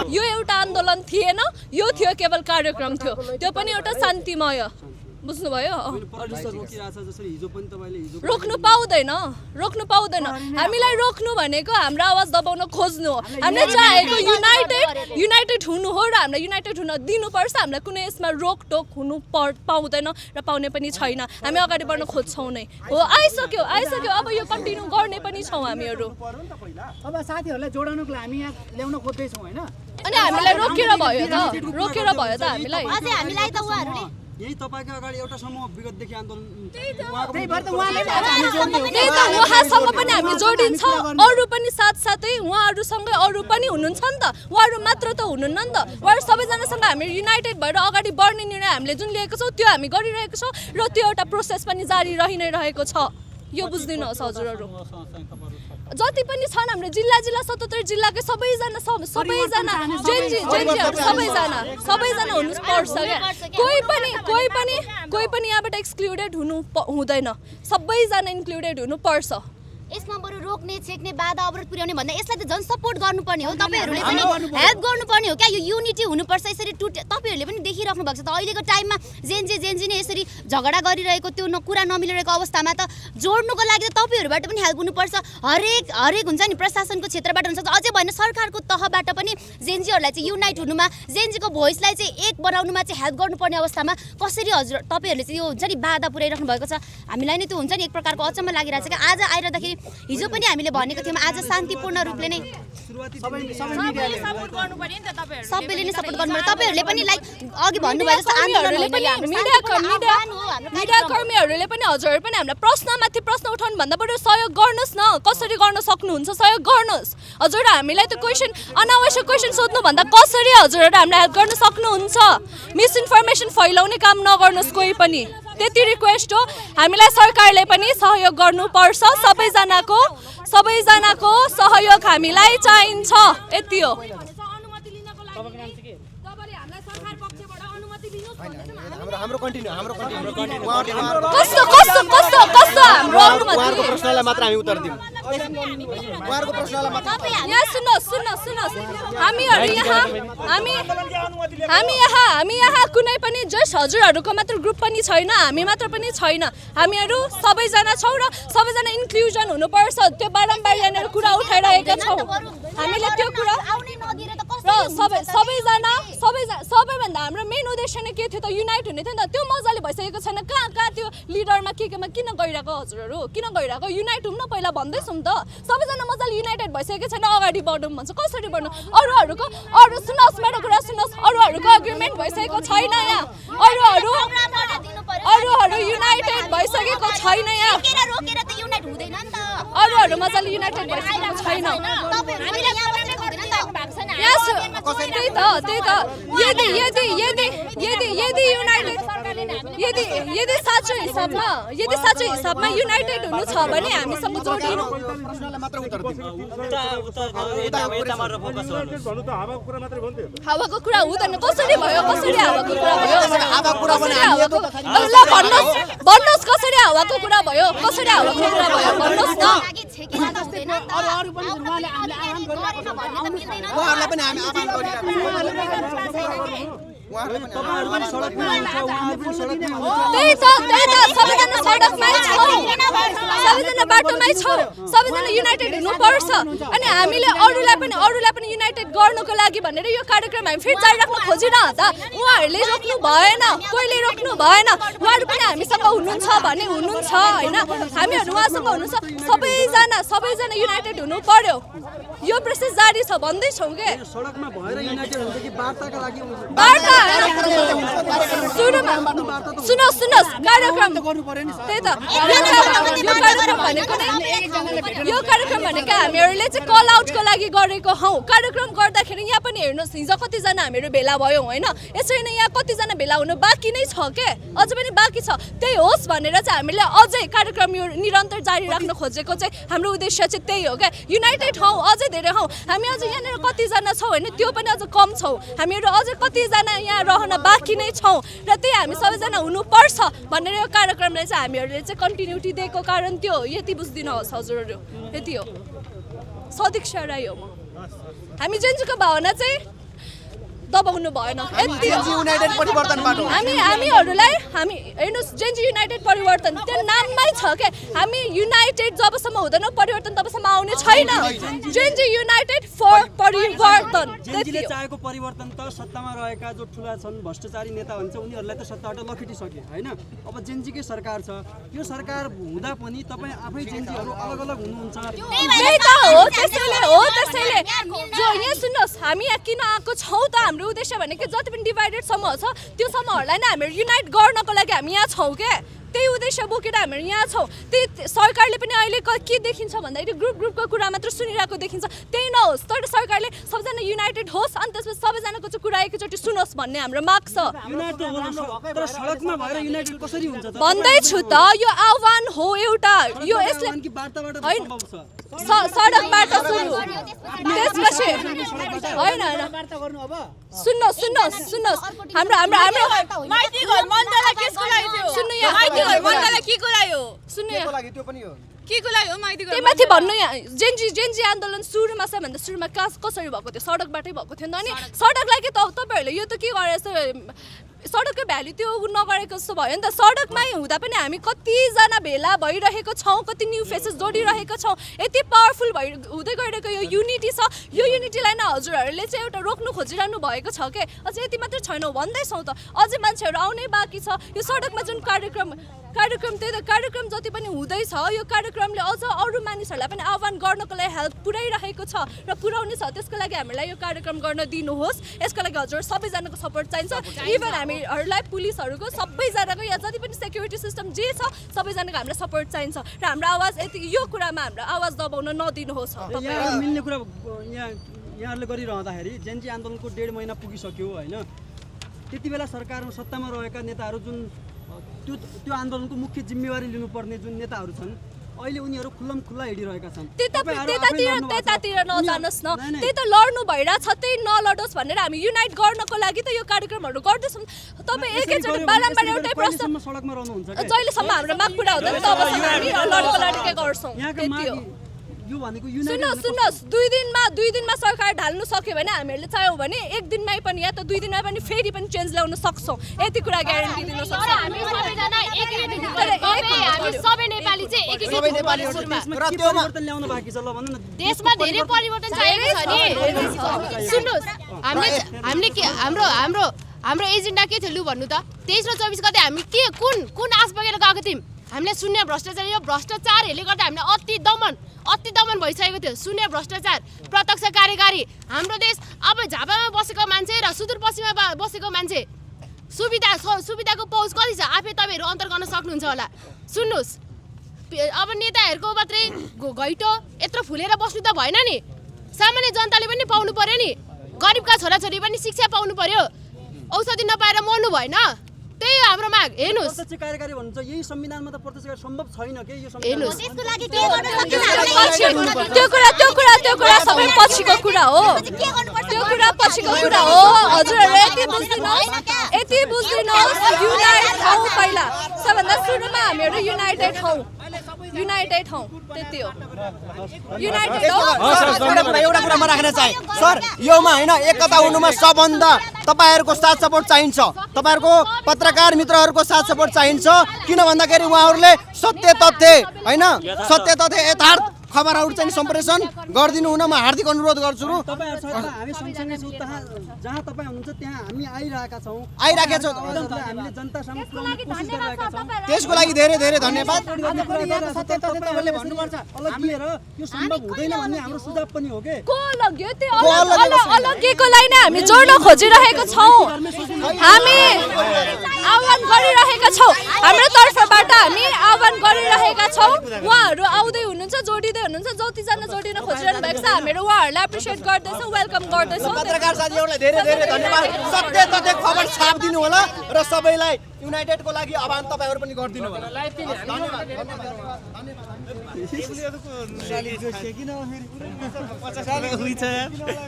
यो एउटा आन्दोलन थिएन, यो थियो केवल कार्यक्रम थियो, त्यो पनि एउटा शान्तिमय। बुझ्नुभयो? रोक्नु पाउँदैन, रोक्नु पाउँदैन। हामीलाई रोक्नु भनेको हाम्रो आवाज दबाउन खोज्नु हो। हामीले चाहेको युनाइटेड हुनु हो र हामीलाई युनाइटेड हुन दिनुपर्छ। हामीलाई कुनै यसमा रोकटोक हुनु पाउँदैन र पाउने पनि छैन। हामी अगाडि बढ्न खोज्छौँ नै हो। आइसक्यो अब यो कन्टिन्यू गर्ने पनि छौँ हामीहरू। अब साथीहरूलाई जोडाउनको लागि हामी यहाँ ल्याउन खोज्दैछौँ होइन। अनि हामीलाई रोकेर भयो त हामीलाई। अझै हामीलाई त उहाँहरूले यही तपाईको अगाडि एउटा समूह विगतदेखि आन्दोलन उहाँसँग पनि हामी जोडिन्छ। अरू पनि साथसाथै उहाँहरूसँगै अरू पनि हुनुहुन्छ नि त। उहाँहरू मात्र त हुनुहुन्न नि त। उहाँहरू सबैजनासँग हामी युनाइटेड भएर अगाडि बढ्ने निर्णय हामीले जुन लिएको छौँ त्यो हामी गरिरहेको छौँ र त्यो एउटा प्रोसेस पनि जारी रहि नै रहेको छ। यो बुझ्दिनुहोस् हजुरहरू। जति पनि छन् हाम्रो जिल्ला 77 जिल्लाकै सबैजना सबैजना हुनु पर्छ क्या। कोही पनि यहाँबाट एक्सक्लुडेड हुनु हुँदैन। सबैजना इन्क्लुडेड हुनु पर्छ। यसमा बरु रोक्ने छेक्ने बाधा अवरोध पुर्याउने भन्दा यसलाई त झन् सपोर्ट गर्नुपर्ने हो। तपाईहरूले पनि हेल्प गर्नुपर्ने हो क्या। यो युनिटी हुनुपर्छ। यसरी तपाईँहरूले पनि देखिराख्नु भएको छ त अहिलेको टाइममा जेन्जी नै यसरी झगडा गरिरहेको त्यो कुरा नमिलिरहेको अवस्थामा त जोड्नुको लागि त तपाईँहरूबाट पनि हेल्प हुनुपर्छ। हरेक हुन्छ नि प्रशासनको क्षेत्रबाट हुन्छ। अझै भएन सरकारको तहबाट पनि जेन्जीहरूलाई चाहिँ युनाइट हुनुमा जेन्जीको भोइसलाई चाहिँ एक बनाउनुमा चाहिँ हेल्प गर्नुपर्ने अवस्थामा कसरी हजुर तपाईँहरूले चाहिँ यो हुन्छ नि बाधा पुर्याइराख्नु भएको छ। हामीलाई नै त्यो हुन्छ नि एक प्रकारको अचम्म लागिरहेको छ क्या। आज आइरहँदाखेरि हिजो पनि हामीले भनेको थियौँ आज शान्तिपूर्ण रूपले नै सबैले नै सपोर्ट गर्नुपर्यो। तपाईँहरूले पनि लाइक अघि भन्नुभयो जस्तो मिडियाकर्मीहरूले पनि हजुरहरू पनि हामीलाई प्रश्नमाथि प्रश्न उठाउनु भन्दा बरु सहयोग गर्नुहोस् न। कसरी गर्न सक्नुहुन्छ सहयोग गर्नुहोस्। हजुर हामीलाई त क्वेसन अनावश्यक क्वेसन सोध्नु भन्दा कसरी हजुरहरू हामीलाई हेल्प गर्न सक्नुहुन्छ। मिसइन्फर्मेसन फैलाउने काम नगर्नुहोस् कोही पनि। त्यति रिक्वेस्ट हो। हामीलाई सरकारले पनि सहयोग गर्नुपर्छ। सबैजनाको सहयोग हामीलाई चाहिन्छ। यति हो। हाम्रो कन्टिन्यू कस्तो हाम्रो उहाँहरुको प्रश्नलाई मात्र हामी उत्तर दियौं। उहाँहरुको प्रश्नलाई मात्र यहाँ सुन्नुहोस् हामी यहाँ कुनै पनि जस्ट हजुरहरूको मात्र ग्रुप पनि छैन। हामी मात्र पनि छैन। हामीहरू सबैजना छौँ र सबैजना इन्क्लुजन हुनुपर्छ। त्यो बारम्बार यहाँनिर कुरा उठाइरहेका छौँ हामीले त्यो कुरा र सबैभन्दा हाम्रो मेन उद्देश्य नै के थियो त युनाइट हुने थियो नि त। त्यो मजाले भइसकेको छैन। कहाँ त्यो लिडरमा केमा किन गइरहेको हजुरहरू किन गइरहेको। युनाइट हुँ न पहिला भन्दैछौँ त। सबैजना मजाले युनाइटेड भइसकेको छैन अगाडि बढौँ भन्छ। कसरी बढ्नु। अरू सुन्नुहोस् मेरो कुरा सुन्नुहोस्। अरूहरूको एग्रिमेन्ट भइसकेको छैन यहाँ। अरूहरू युनाइटेड भइसकेको छैन यहाँ। अरूहरू मजाले युनाइटेड भइसकेको छैन। त्यही त यदि साँचो हिसाबमा युनाइटेड हुनु छ भने हामीसँग जोडिनु। हावाको कुरा हुँदैन। कसरी भयो हावाको कुरा भयो। भन्नुहोस् कसरी हावाको कुरा भयो भन्नुहोस् न। सबैजना बाटोमै छौँ। सबैजना युनाइटेड हुनुपर्छ। अनि हामीले अरूलाई पनि युनाइटेड गर्नुको लागि भनेर यो कार्यक्रम हामी फेरि जारी राख्न खोजिरहँदा उहाँहरूले रोक्नु भएन। कोहीले रोक्नु भएन। उहाँहरू पनि हामीसँग हुनुहुन्छ भने हुनुहुन्छ होइन। हामीहरू उहाँसँग हुनुहुन्छ। सबैजना युनाइटेड हुनु पर्यो। यो प्रोसेस जारी छ भन्दैछौँ के। सडकमा भएर युनाइटेड हुन्छ कि वार्ताका लागि सुन्नुहोस् कार्यक्रम त्यही त यो कार्यक्रम भनेको नै यो कार्यक्रम भनेको हामीहरूले चाहिँ कल आउटको लागि गरेको हौ कार्यक्रम गर्दाखेरि यहाँ पनि हेर्नुहोस् हिजो कतिजना हामीहरू भेला भयौँ होइन यसरी नै यहाँ कतिजना भेला हुनु बाँकी नै छ के अझ पनि बाँकी छ त्यही होस् भनेर चाहिँ हामीले अझै कार्यक्रम यो निरन्तर जारी राख्न खोजेको चाहिँ हाम्रो उद्देश्य चाहिँ त्यही हो क्या युनाइटेड हौ अझै धेरै हौ हामी अझ यहाँनिर कतिजना छौँ होइन त्यो पनि अझ कम छौँ हामीहरू अझै कतिजना यहाँ रहन बाँकी नै छौँ र त्यही हामी सबैजना हुनुपर्छ भनेर यो कार्यक्रमलाई चाहिँ हामीहरूले चाहिँ कन्टिन्युटी दिएको कारण त्यो हो यति बुझिदिनुहोस् हजुरहरू यति हो सदिक्षा राई हो म हामी जेन्जुको भावना चाहिँ दबाउनु भएन यति हो युनाइटेड परिवर्तनबाट हामीहरूलाई हामी हेर्नुहोस् जेन्जी युनाइटेड परिवर्तन त्यो नाममै छ क्या हामी युनाइटेड जबसम्म हुँदैन परिवर्तन तबसम्म आउने छैन जेन्जी युनाइटेड फर परिवर्तन जेन्जीले चाहेको परिवर्तन त सत्तामा रहेका जो ठुला छन् भ्रष्टाचारी नेता भन्छ उनीहरूलाई त सत्ताबाट लखेटिसके होइन अब जेन्जीकै सरकार छ यो सरकार हुँदा पनि तपाईँ आफै जेन्जीहरू अलग अलग हुनुहुन्छ त्यही त हो त्यसैले जो यहाँ सुन्नुहोस् हामी यहाँ किन आएको छौँ त हाम्रो उद्देश्य भनेको जति पनि डिभाइडेड समूह छ त्यो समूहहरूलाई नै हामीहरू युनाइट गर्नको लागि हामी यहाँ छौँ क्या त्यही उद्देश्य बोकेर हामीहरू यहाँ छौँ त्यही सरकारले पनि अहिले के देखिन्छ भन्दाखेरि ग्रुपको कुरा मात्र सुनिरहेको देखिन्छ त्यही नहोस् तर सरकारले सबैजना युनाइटेड होस् अनि त्यसपछि सबैजनाको चाहिँ कुरा एकैचोटि सुनोस् भन्ने हाम्रो माग छ तर सडकमा भएर युनाइटेड कसरी हुन्छ त भन्दैछु त यो आह्वान हो एउटा यो यसले होइन सडकबाट सुरु त्यसपछि होइन सुन्नुहोस् हाम्रो त्यही माथि भन्नु यहाँ जेन्जी आन्दोलन सुरुमा सबभन्दा सुरुमा कसरी भएको थियो सडकबाटै भएको थियो नि सडकलाई के तपाईँहरूले यो त के गरेर सडकको भ्याल्यु त्यो नगरेको जस्तो भयो नि त सडकमै हुँदा पनि हामी कतिजना भेला भइरहेको छौँ कति न्यू फेसेस जोडिरहेको छौँ यति पावरफुल हुँदै गइरहेको यो युनिटी छ यो युनिटीलाई न हजुरहरूले चाहिँ एउटा रोक्नु खोजिरहनु भएको छ के अझै यति मात्र छैन भन्दैछौँ त अझै मान्छेहरू आउनै बाँकी छ यो सडकमा जुन कार्यक्रम त्यही त कार्यक्रम जति पनि हुँदैछ यो कार्यक्रमले अझ अरू मानिसहरूलाई पनि आह्वान गर्नको लागि हेल्प पुऱ्याइरहेको छ र पुऱ्याउने छ त्यसको लागि हामीलाई यो कार्यक्रम गर्न दिनुहोस् यसको लागि हजुर सबैजनाको सपोर्ट चाहिन्छ इभन हामीहरूलाई पुलिसहरूको सबैजनाको यहाँ जति पनि सेक्युरिटी सिस्टम जे छ सबैजनाको हामीलाई सपोर्ट चाहिन्छ र हाम्रो आवाज यति यो कुरामा हाम्रो आवाज दबाउन नदिनुहोस् मिल्ने कुरा यहाँहरूले गरिरहँदाखेरि जेन्जी आन्दोलनको 1.5 महिना पुगिसक्यो होइन त्यति बेला सरकारमा सत्तामा रहेका नेताहरू जुन त्यो आन्दोलनको मुख्य जिम्मेवारी लिनुपर्ने जुन नेताहरू छन् अहिले उनीहरू खुल्ला हिँडिरहेका छन् त्यतातिर नजानुहोस् न त्यही त लड्नु भइरहेछ त्यही नलडोस् भनेर हामी युनाइट गर्नको लागि त यो कार्यक्रमहरू गर्दैछौँ तपाईँ एकैचोटि बारम्बार एउटै प्रश्न सडकमा रहनुहुन्छ जहिलेसम्म हाम्रो माग पुरा हुँदैन तबसम्म हामी लड्को लड्के गर्छौँ त्यति हो सुन्नुहोस् 2 दिनमा सरकार ढाल्नु सक्यो भने हामीहरूले चाह्यौँ भने 1 दिनमै पनि या त 2 दिनमै पनि फेरि पनि चेन्ज ल्याउन सक्छौँ यति कुरा ग्यारेन्टी दिन सक्छौँ हामी सबैजना हामी सबै नेपाली चाहिँ परिवर्तन ल्याउन बाँकी छ ल भन्नु न देशमा धेरै परिवर्तन चाहिएको छ नि सुन्नुहोस् हामीले के हाम्रो एजेन्डा के थियो लु भन्नु त 23 र 24 गते हामी के कुन आश बगेर गएको थियौँ हामीले शून्य भ्रष्टाचार यो भ्रष्टाचारहरूले गर्दा हामीले अति दमन भइसकेको थियो शून्य भ्रष्टाचार प्रत्यक्ष कार्यकारी हाम्रो देश अब झापामा बसेको मान्छे र सुदूरपश्चिममा बसेको मान्छे सुविधाको पहुँच कति छ आफै तपाईँहरू अन्तर गर्न सक्नुहुन्छ होला सुन्नुहोस् अब नेताहरूको मात्रै घैटो यत्रो फुलेर बस्नु त भएन नि सामान्य जनताले पनि पाउनु पर्यो नि गरिबका छोराछोरी पनि शिक्षा पाउनु पर्यो औषधि नपाएर मर्नु भएन त्यही हो हाम्रो माग हेर्नुहोस् प्रत्यक्ष कार्यकारी भन्छ यही संविधानमा त प्रत्यक्ष सम्भव छैन के यो हेर्नुहोस् त्यसको लागि के गर्न सकिन्छ त्यो कुरा सबै पछिको कुरा हो त्यो कुरा पछिको कुरा हो हजुरहरूले यति बुझ्दिनुहोस् युनाइटेड हौ पहिला सबभन्दा सुरुमा हामीहरू युनाइटेड हौ त्यति हो युनाइटेड हौ एउटा कुरा म राख्न चाहे सर योमा होइन एकता हुनुमा सबभन्दा तपाईहरूको साथ सपोर्ट चाहिन्छ तपाईहरूको पत्रकार मित्रहरूको साथ सपोर्ट चाहिन्छ किन भन्दाखेरि उहाँहरूले सत्य तथ्य होइन सत्य तथ्य यथार्थ खबरहरू चाहिँ सम्प्रेषण गरिदिनु हुन म हार्दिक अनुरोध गर्छु तपाईहरुसँग हामी सँगसँगै छौँ जहाँ तपाईँ हुनुहुन्छ त्यहाँ हामी आइरहेका छौँ हामीले जनतासँग पुर्याउने कोसिस गरिरहेका छौँ त्यसको लागि धेरै धेरै धन्यवाद यो सम्भव हुँदैन भन्ने हाम्रो सुझाव पनि हो के अलग्गीकोलाई नै हामी जोड्न खोजिरहेको छौँ हामी आह्वान गरिरहेका छौँ हाम्रो तर्फबाट हामी आह्वान गरिरहेका गरिरहेका छौँ उहाँहरू आउँदै हुनुहुन्छ जोडिँदै हुनुहुन्छ जतिजना जोडिन खोजिरहनु भएको छ हामीहरू उहाँहरूलाई एप्रिसिएट गर्दैछौँ वेलकम गर्दैछौँ पत्रकार साथीहरूलाई धेरै धेरै धन्यवाद सत्य तथ्य खबर छापिदिनु होला र सबैलाई युनाइटेडको लागि आह्वान तपाईँहरू पनि गरिदिनु होला धन्यवाद